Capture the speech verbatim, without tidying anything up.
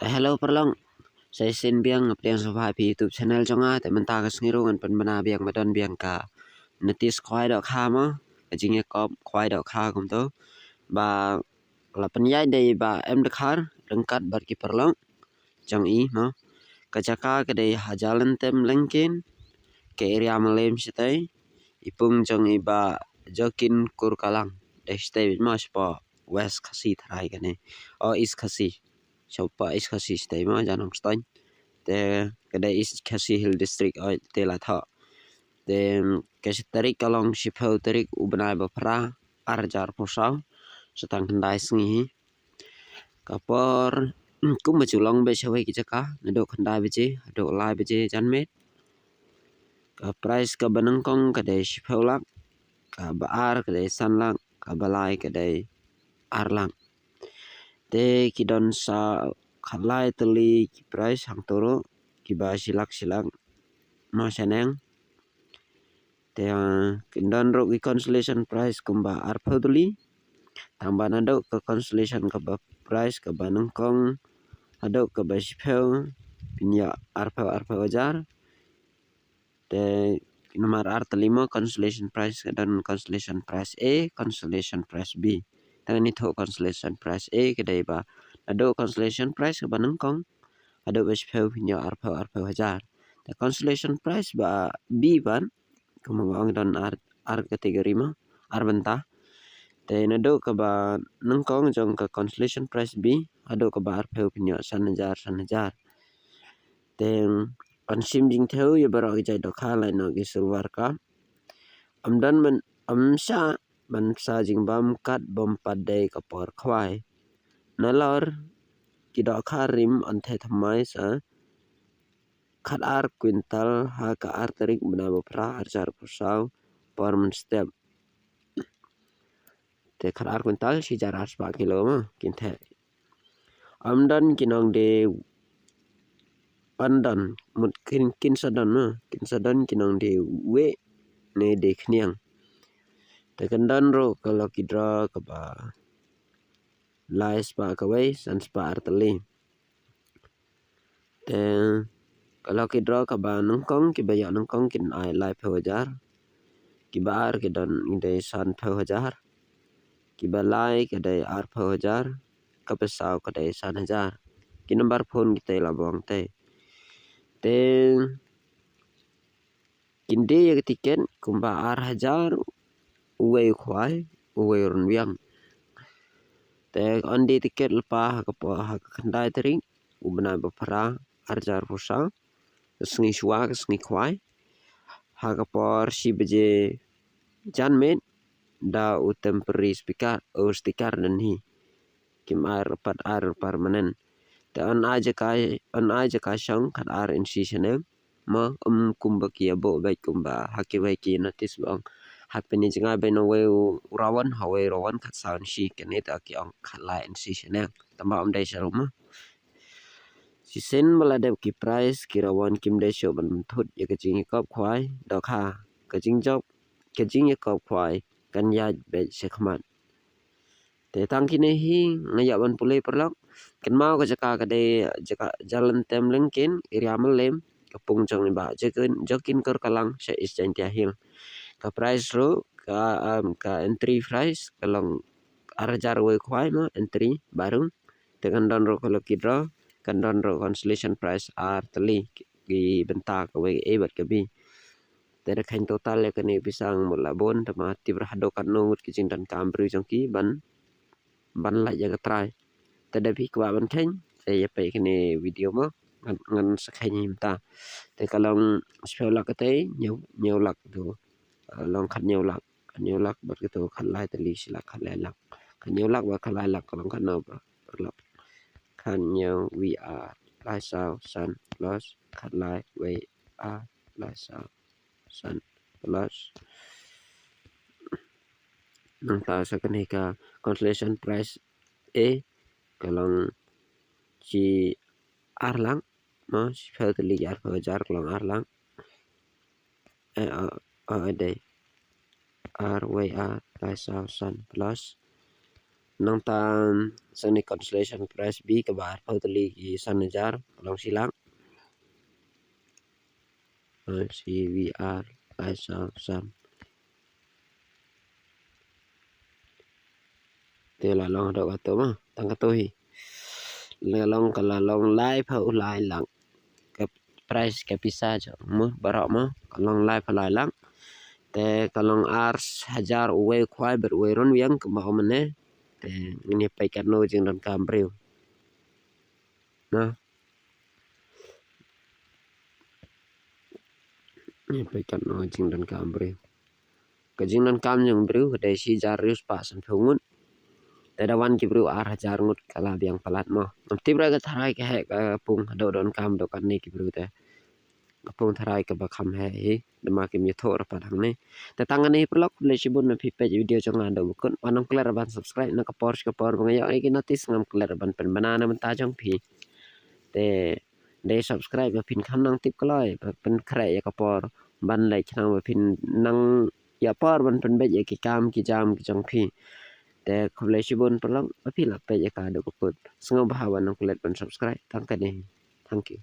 Hello paralok. Sa shisien biang nga pdiang sngewbha ïa phi YouTube channel jong nga. Te mynta ka sngi ruh ngan pynbna biang ba don biang ka notice khwai dohkha mo, ka jingïakop khwai dohkha kumto ba la pynïaid da i Bah M Dkhar ryngkat bad ki paralok jong i mo. Ka jaka ka dei ha Jaiñtia Hills, ka area Mylliem shatei. I pung jong i Bah Joaquin Kurkalang, dei shatei mo, shapoh West Khasi tharai kane, o East Khasi, shapoh East Khasi shatei mo, Janong Ston. Te ka dei East Khasi Hills District, o te la thoh. Te ka tarik ka long shiphew tarik u bnai ba phra, ar hajar arphew saw, sa tang khyndai sngi hi. Ka por kumba ju long beit shawei ki jaka, naduh khyndai baje haduh lai baje janmiet. Ka price kaba nyngkong ka dei shiphew lak, kaba ar ka dei san lak, kaba lai ka dei ar lak. Te ki don sa khatlai tylli ki price hangto ruh, kiba shi lak shi lak mo shaneng. Te, ah, kin don ruh ki consolation prize kumba arphew tylli. Tangba naduh ka consolation kaba prize kaba nyngkong haduh kaba shiphew, phin ïoh arphew, arphew hajar. Te namar ar tylli mo consolation prize, ka don consolation prize A, consolation prize B. Te ngan ïathuh consolation prize A ka dei ba naduh consolation prize kaba nyngkong haduh ba shiphew phin ïoh arphew, arphew hajar. Te consolation prize ba B pat, kumba nga ong don ar, ar category mo, ar bynta. Te naduh kaba nyngkong jong ka consolation prize B haduh kaba arphew phin ïoh san hajar, san hajar. Te ngan shim jingthew ïa baroh ki jait dohkha lait noh ki silver carp. Ym don ban, ym shah ban bsa jingbam kat bym pat dei ka por khwai. Nalor ki dohkha rim yn theh thymmai sa khatar kwintal ha ka ar tarik bnai ba phra, ar hajar arphew saw, por mynstep. Te khatar kwintal shi hajar ar spah kilo mo kin theh. Ym don ki nongdie, ym don, mut kin, kin sa don mo, kin sa don ki nongdie wieh ne die khñiang. Te kan don ruh ka lucky draw kaba lai spah kawei, san spah ar tylli. Te ka lucky draw kaba nyngkong, kiba ïoh nyngkong kin ai laiphew hajar. Kiba ar ki don, ki dei sanphew hajar. Kiba lai ka dei arphew hajar. Kaba saw ka dei san hajar. Ki number phone kita la bong te. Te kin die ïa ka tiket kumba ar hajar uwei u khwai, uwei u rynbiang. Te yn die tiket lypa ha ka por, ha ka khyndai tarik u bnai ba phra, ar hajar arphew saw, ka sngi shuwa, ka sngi khwai. Ha ka por shi baje janmiet da u temporary speaker, u sticker don hi. Kim ai pat ai permanent. Te yn ai jaka, yn ai jaka shong khatar inshi shaneng. Mo, ym kumba ki ïa buh beit kumba ha kiwei ki notice ba ong, ha pynïaid jngai beit na uwei u rawan, ha uwei u rawan khatsaw inshi, kane te ki ong khatlai inshi shaneng. Tangba ym dei sha ruh mo. Shisien ba la dep ki prize, ki rawan kim dei shuh ban bynthut ïa ka jingïakop khwai dohkha. Ka jingjop, ka jingïakop khwai kan ïaid beit sha khmat. Te tang kine hi nga ïa ban pule paralok. Kynmaw ka jaka ka dei jaka Jaiñtia Hills, area Mylliem, ka pung jong i Bah Joaquin, Joaquin Kurkalang sha East Jaiñtia Hills. Ka prize ruh ka, um, ka entry prize ka long ar hajar uwei u khwai mo, entry baru. Te kan don ruh ka lucky draw, kan don ruh consolation prize ar tylli, ki bynta kawei A bad ka B. Te da kheiñ total ïa kane pisa ngam lah bun, tangba tip ruh haduh katno ngut ki jingdonkam briew jong ki ban, ban lait ïa ka trai. Te da phi kwah ban kheiñ, te ïa peit kane video mo, ngan, ngan sa kheiñ hi mynta. Te ka long shiphew lak katei, hynñiew, hynñiew lak tu. Long khathynñiew lak, khathynñiew lak bad katu khatlai tylli shi lak, khatlai lak. Khathynñiew lak bad khatlai lak ka long katno ba, paralok? Khathynñiew wei ar lai saw san plus khatlai wei ar lai saw san plus. Nangta sa kane ka consolation prize A ka long shi ar lak, mo, shiphew tylli arphew hajar ka long ar lak. Eh, eh, eh, dei ar wei ar lai saw san plus Nangta sa kane consolation prize B kaba arphew tylli ki san hajar, ka long shi lak. C V R lai saw san. Te la long haduh kato ma, tang kato hi. La long, ka la long laiphew lai lak. Ka prize ka pisa jong mo, baroh mo, ka long laiphew lai lak. Te ka long ar hajar uwei u khwai bad uwei u rynwiang kumba ong mynne. Te ngin ïa peit katno jingdonkam briew. Na. Ngin ïa peit katno jingdonkam briew. Ka jingdonkam jong briew ka dei shi hajar hynriew spah sanphew ngut. Te da wan ki briew ar hajar ngut, ka la biang palat mo. Ngam tip re ka tharai ka heh ka pung haduh donkam haduh katne ki briew te. Ka pung tharai kaba kham heh hi, da ma kim ïathuh re pat hangne. Te tang kane hi paralok, khublei shibun ba phi peit video jong nga haduh ba kut. Wat nym klet ban subscribe, na ka por sha ka por ba nga ïoh ïa ki notice ngam klet ban pynbna na bynta jong phi. Te dei subscribe ba phin kham nang tip kloi, ba pynkhreh ïa ka por ban leit khnang ba phin nang ïa por ban pynbeit ïa ki kam ki jam ki jong phi. Te khublei shibun paralok ba phi la peit ïa ka haduh ba kut. Sngewbha wat nym klet ban subscribe. Tang kane hi. Thank you.